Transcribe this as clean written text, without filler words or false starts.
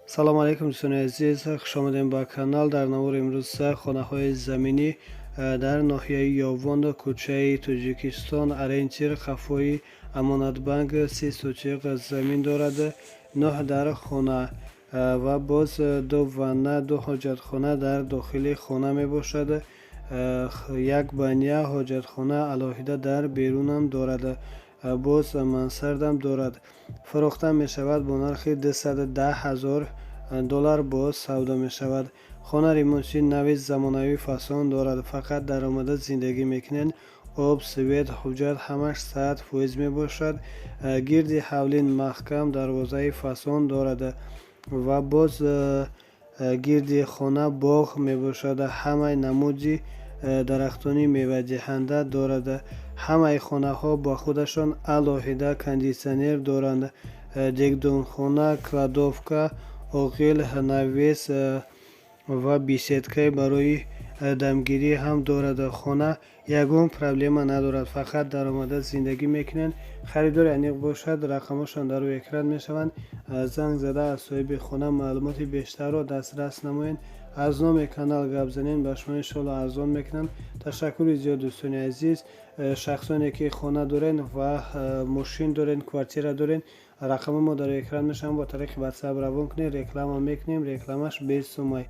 Салому алейкум, дӯстони азиз, хушомадем ба канал. Дар навори имрӯза хонаҳои заминӣ дар ноҳияи Ёвон, кӯчаи Тоҷикистон, ориентир қафои Амонатбанк, 30 сотиқ замин дорад, нӯҳ дар хона ва боз ду ванна, ду ҳоҷатхона дар дохили хона мебошад. Як баня, ҳоҷатхона алоҳида дар берунам дорад, боз мансардам дорад. Фурӯхта мешавад бо нархи 210 000 доллар, боз савдо мешавад. Хона ремонти нави замонавӣ фасон дорад, фақат даромада зиндагӣ мекунед. Об, свет, ҳуҷҷат ҳамаш 100% мебошад. Гирди ҳавлин маҳкам, дарвозаи фасон дорад ва боз гирди хона боғ мебошад, ҳамаи намуди дарахтони мевадиҳанда дорад. Ҳамаи хонаҳо ба худашон алоҳида кондитсионер доранд, дегдонхона, кладовка, оғил, навес ва беседкаи барои дамгирӣ ҳам дорад. Хона ягон проблема надорад, фақат даромада зиндагӣ мекунанд. Харидори аниқ бошад, рақамҳошон дар рӯи экран мешаванд, занг зада аз соҳиби хона маълумоти бештарро дастрас намоед. Аз номи канал гап занед, ба шумо иншоалло арзон мекунанд. Ташаккури зиёд, дӯстони азиз. Шахсоне ки хона дорен ва мошин дорен, квартира дорен, рақами мо дар экран мешаванд, бо тариқи Ватсап равон кунед, реклама мекунем, рекламаш без сумай.